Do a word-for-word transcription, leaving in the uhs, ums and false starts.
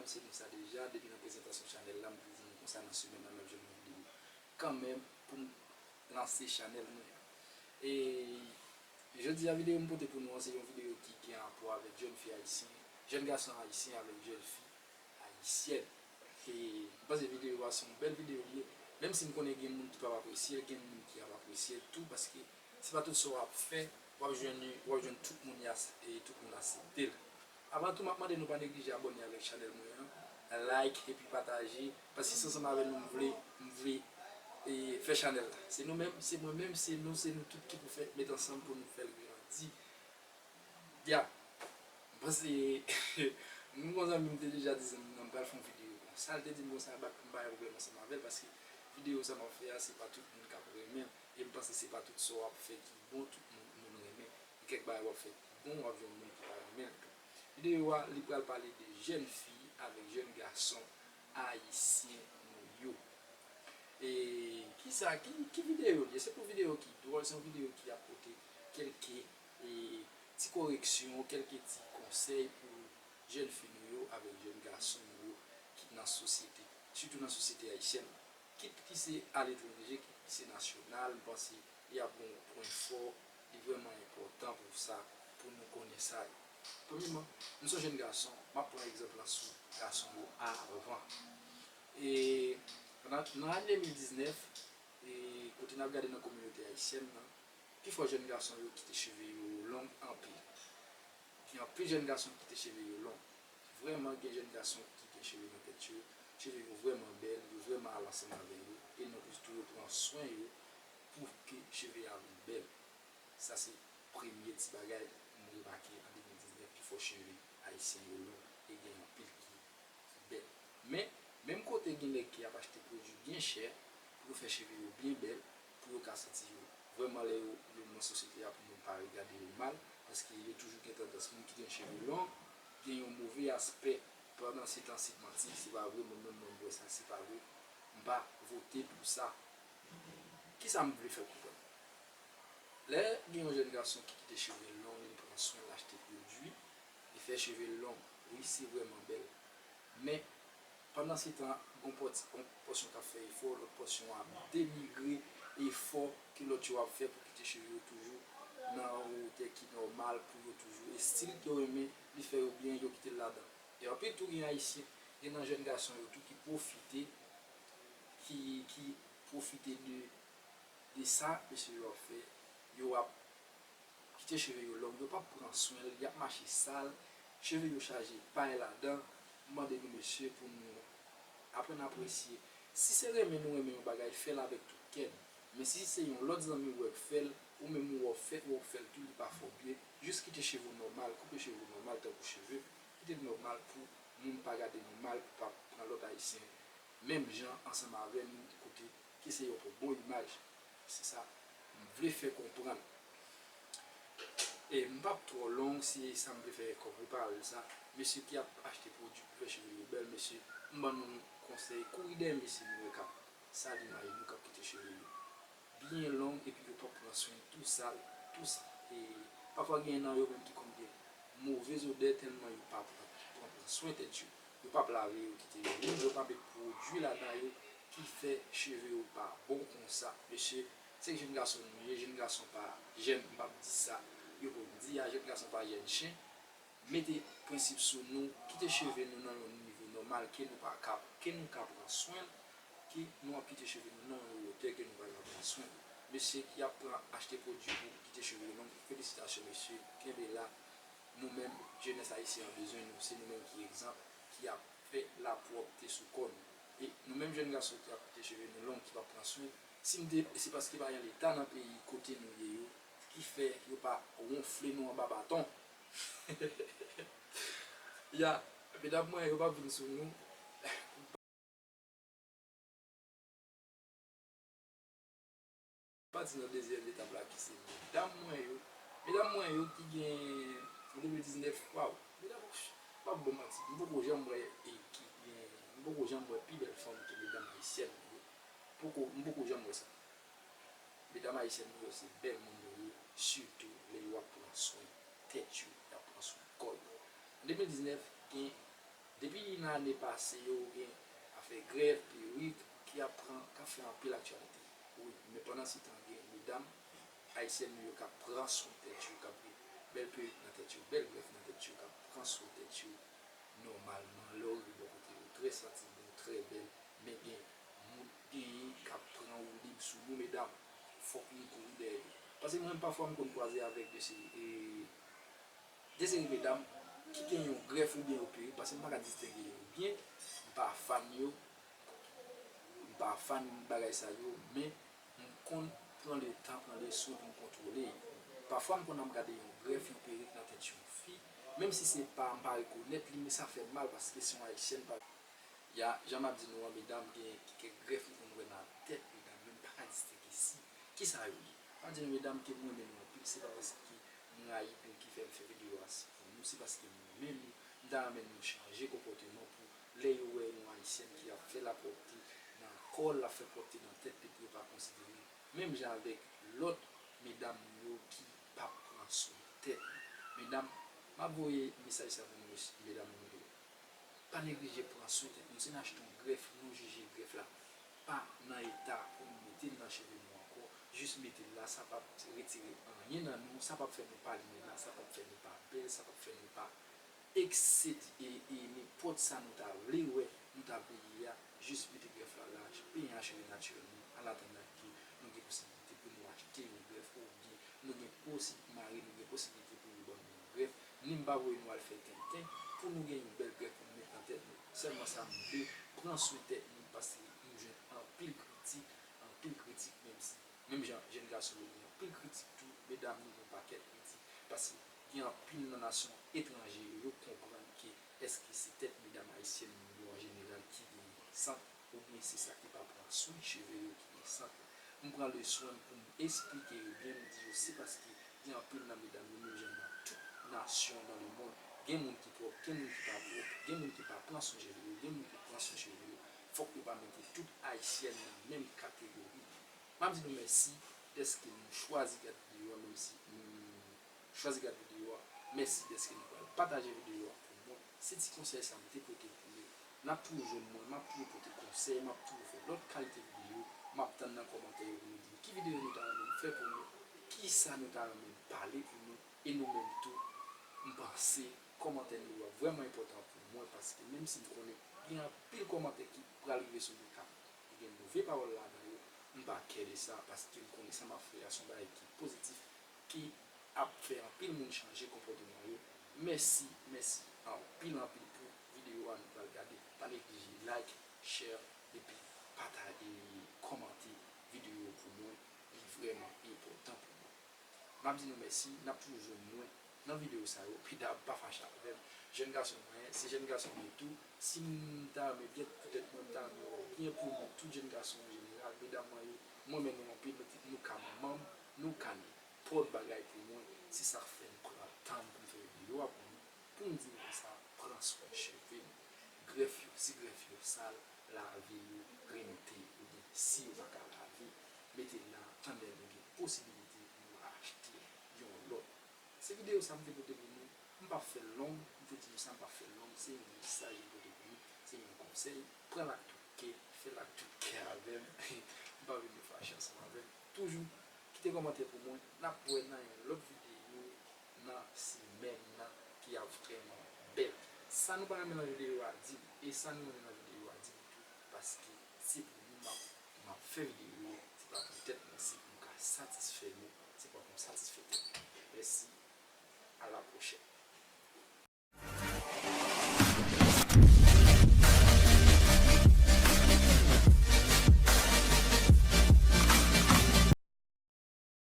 Anonse nou sa deja, depi nan prezantasyon chanèl la, m te di nou konsa nan semèn nan m ap jwenn yon videyo kanmenm pou m lanse chanèl mwen an. E jodi a videyo m pote pou nou an, se yon videyo ki gen rapò avèk jèn fi ayisyen, jèn gason ayisyen avèk jèn fi ayisyèn. E m panse videyo a se yon bèl videyo li ye, menm si m konnen gen moun ki p ap apresye l, gen moun ki ap apresye l tou, paske se pa tout sa w ap fè, w ap jwenn, w ap jwenn tout moun y as-, e tout moun aksepte l. Avan tou, m ap mande nou pa neglije abòne avèk chanèl mwen an, like epi pataje, paske se ansanm avè nou m vle, m vle, e, fè chanèl la. Se nou menm, se mwen menm, se nou, se nou tout ki pou fè, met ansanm pou nou fè l grandi. Ya, m panse, m gon zanmi m te deja di zanmi m nan m pral fè yon videyo konsa, l te di m konsa, m pa gen pwoblèm ansanm avè l, paske videyo sa m ap fè a, se pa tout moun k ap renmen l, e m panse se pa tout sa w ap fè ki bon, tout moun, moun renmen. Gen kèk bagay w ap fè ki bon, w ap jwenn moun ki pa renmen l tou. Videyo a, li pral pale de jèn fi avèk jèn gason ayisyen nou yo. E kisa, ki, ki videyo li ye? Se pou videyo ki dwòl, se yon videyo ki ap pote kèlke, e, ti koreksyon, kèlke ti konsèy pou jèn fi nou yo avèk jèn gason nou yo ki nan sosyete, sitou nan sosyete ayisyèn nan. Kit ki se aletranje, kit ki se nasyonal, m panse li ap gen yon pwen fò, li vrèman enpòtan pou sa, pou nou konnen sa yo. Premyèman, m se yon jèn gason, m ap pran egzanp lan sou gason yo avan. E nan, nan ane de mil diznèf, e kote n ap gade nan kominote ayisyèn nan, pifò jèn gason yo kite cheve yo long anpil. Gen anpil jèn gason ki kite cheve yo long. Vrèman, gen jèn gason ki gen cheve nan tèt yo, cheve yo vrèman bèl, yo vrèman al ansanm avè yo, e nan plis tou yo pran swen yo pou ke cheve a vin bèl. Sa se premye ti bagay m remake an de mil diznèf, pifò cheve ayisyen yo long e gen anpil ki bèl. Men, menm kote gen nèg ki ap achte pwodui byen chè pou yo fè cheve yo byen bèl, pou yo ka santi yo vrèman lè yo, yo nan sosyete a pou moun pa regade yo mal, paske yo toujou gen tandans, moun ki gen cheve long, gen yon move aspè. Pandan se tan se manti, se pa vre, mwen menm mwen m wè sa, se pa vre. M pa vote pou sa. Kisa m vle fè konprann? Lè gen yon jèn gason ki kite cheve l long, li pran swen l, achte pwodui, li fè cheve l long, wi, se vrèman bèl. Men, pandan se tan, gon pòt-, gon pòsyon k ap fè efò, lòt pòsyon an ap denigre efò ke lòt yo ap fè pou kite cheve yo toujou nan yon wotè ki nòmal pou yo toujou. E stil ke yo renmen, li fè yo byen, yo kite l ladan. E anpil tou gen ayisyen, gen nan jèn gason yo tou ki pwofite, ki, ki pwofite de, de sa mesye yo ap fè. Yo ap kite cheve yo long, yo p ap pran swen l, y ap mache sal, cheve yo chaje pay ladan. M mande nou mesye pou nou aprann apresye. Si se renmen nou renmen yon bagay, fè l avèk tout kè n. Men si se yon lòt zanmi w wè k fè l, ou menm ou wè w fè, ou wè w fè l tou, li pa fè w byen, jis kite cheve w nòmal, koupe cheve w nòmal tankou cheve, kite l nòmal pou moun pa gade nou mal, pou pa pran lòt ayisyen menm jan ansanm avè nou, kote ki se yon bon imaj. Se sa m vle fè konprann. E m p ap twò long, se sa m vle fè kòm reparèl sa. Mesye ki ap achte pwodui pou fè cheve yo bèl, mesye, m ban nou konsèy, kouri dèyè mesye nou yo k ap sal imaj nou, k ap kite cheve yo byen long, epi yo p ap pran swen tou sa, tou sa. E pafwa gen nan yo menm ki konn gen move zodè tèlman yo pa pran, pran, pran swen tèt yo. Yo p ap lave, yo kite yo long, yo pa met pwodui ladan yo ki fè cheve yo pa bon konsa. Mesye, se jèn gason nou ye, jèn gason pa jèn, m p ap di sa yo konn di a, jèn gason pa jèn chen. Mete prensip sou nou, kite cheve nou nan yon nivo nòmal ke nou pa ka, ke nou ka pran swen l, ke nou ap kite cheve nou nan yon wotè ke nou pa ka pran swen l. Mesye ki ap pran, achte pwodui pou kite cheve yo long, felisitasyon mesye, kenbe la. Nou menm, jenès ayisyen an bezwen nou, se nou menm ki egzanp, ki ap fè lapwòpte sou kò nou. E nou menm jèn gason ki ap kite cheve nou long, ki p ap pran swen, si m te, se paske pa gen leta nan peyi kote nou ye yo, ki fè yo pa wonfle nou anba baton. Ya, medam mwen yo p ap vin sou nou. Pati nan dezyèm etap la ki se medam mwen yo. Medam mwen yo ki gen an de mil diznèf, waw, medam, m p ap ba w manti, m poko janm wè e ki gen, m poko janm wè pi bèl fanm ke medam ayisyèn yo. Poko, m poko janm wè sa. Medam ayisyèn nou yo se bèl moun yo ye, sitou lè yo ap pran swen tèt yo, y ap pran swen kò yo. An de mil diznèf, gen Depi nan ane pase yo, gen afè grèv perik ki ap pran, k ap fè anpil aktyalite. Wi, men pandansetan, gen medam ayisyèn nou yo k ap pran swen tèt yo, k ap gen bèl perik nan tèt yo, bèl grèf nan tèt yo, k ap pran swen tèt yo nòmalman. Lè w rive bò kote yo, trè santi bon, trè bèl, men gen moun genyen k ap pran woulib sou nou, medam. Fòk nou kouri dèyè yo. Paske mwen menm, pafwa, m konn kwaze avèk de seri, e, de seri medam ki gen yon grèf oubyen yon perik, paske m pa ka distenge yo byen, m pa fan yo, m pa fan bagay sa yo, men m konn pran letan, pran leswen pou m kontwole yo. Pafwa, m konn ap gade yon grèf, yon perik nan tèt yon fi, menm si se pa, m pa rekonèt li, men sa fè m mal, paske se yon ayisyèn, pa Ya, jan m ap di nou an, medam, gen kèk grèf m konn wè nan tèt medam yo, m pa ka distenge si, kisa yo ye. M ap di nou, medam, ke m renmen nou anpil, se pa paske m rayi nou ki fè m fè videyo a pou nou, se paske m renmen nou, m ta renmen nou chanje konpòteman pou lè yo wè yon ayisyèn ki ap fè lapwòpte nan kò l, l ap fè pwòpte nan tèt li, pou yo pa konsidere l menm jan avèk lòt medam nou yo ki p ap pran swen tèt yo. Medam, m ap voye mesaj sa pou nou, medam nou yo. Pa neglije pran swen tèt nou. Si n achte yon grèf, nou jije grèf la pa nan eta pou nou mete l nan cheve nou ankò. Jis mete l la, sa p ap retire anyen nan nou, sa p ap fè nou pa limena, sa p ap fè nou pa bèl, sa p ap fè nou pa eksede, e, e nenpòt sa nou ta vle wè, nou ta vle ye a, jis mete grèf la la, penyen a cheve natirèlman, an atandan ke nou gen posiblite pou nou achte yon grèf oubyen nou gen posi-, mari nou gen posiblite pou yo ban nou yon grèf, ni m pa voye nou al fè tenten pou nou gen yon bèl grèf pou nou met nan tèt nou. Sèlman sa m vle, pran swen tèt nou, paske nou jwenn anpil kritik, anpil kritik, menm si, menm jan jèn gason yo gen anpil kritik tou, medam nou gen yon pakèt kritik, paske gen anpil nan nasyon etranje yo, yo konprann ke èske se tèt medam ayisyèn nou yo an jeneral ki gen sant, oubyen se sa ki pa pran swen cheve yo ki gen sant. M pran leswen m pou m esplike yo byen, m di yo se paske gen anpil nan medam yo, menm jan nan tout nasyon nan lemonn, gen moun ki pwòp, gen moun ki pa pwòp, gen moun ki pa pran swen cheve yo, gen moun ki pran swen cheve yo. Fòk yo pa mete tout ayisyèn nan menm kategori. M ap di nou mèsi dèske nou chwazi gade videyo a, menm si nou chwazi gade videyo a. Mèsi dèske nou pral pataje videyo a pou mwen. Se ti konsèy sa m te pote pou nou. N ap toujou jwenn mwen, m ap toujou pote konsèy, m ap toujou fè lòt kalite videyo. M ap tann nan kòmantè yo pou nou di m ki videyo nou ta renmen m fè pou nou, kisa nou ta renmen m pale pou nou, e nou menm tou, m panse kòmantè nou yo vrèman enpòtan pou mwen, paske menm si m konnen gen anpil kòmantè ki pral rive sou mwen k ap gen move pawòl ladan yo, m pa kè de sa, paske m konnen sa m ap fè a se yon bagay ki pozitif, ki ap fè anpil moun chanje konpòteman yo. Mèsi, mèsi anpil, anpil pou videyo a nou pral gade. Pa neglije like, share, epi pataje, kòmante videyo pou mwen. Li vrèman enpòtan pou mwen. M ap di nou mèsi, n ap toujou jwenn mwen nan videyo sa yo. Pidab, pa fache avè m. Jèn gason mwen, se jèn gason mwen tou. Si m ta renmen byen pou tèt mwen, m ta renmen wè byen pou nou, tout jèn gason an jeneral, medam mwen yo, m renmen nou anpil, nou, nou ka manman m, nou ka nenpòt bagay pou mwen, se sa k fè m pran tan m pou m fè videyo a pou nou, pou m di nou konsa, pran swen cheve nou. Grèf yo, si grèf yo sal, lave yo, remete yo, oubyen si yo pa ka lave, mete l la, tandan nou gen posibilite pou nou achte yon lòt. Se videyo sa m te pote pou nou. M p ap fè l long, m te di nou sa, m p ap fè l long. Se yon mesaj m pote pou nou, se yon konsèy. Pran l ak tout kè, fè l ak tout kè avè m. M pa vin nou fache ansanm avè m. Toujou, kite kòmantè pou mwen. N ap wè nan yon lòt videyo nan semèn nan ki ap vrèman bèl. Sa nou pa renmen nan videyo a, di m. E sa nou renmen nan videyo a, di m tou. Paske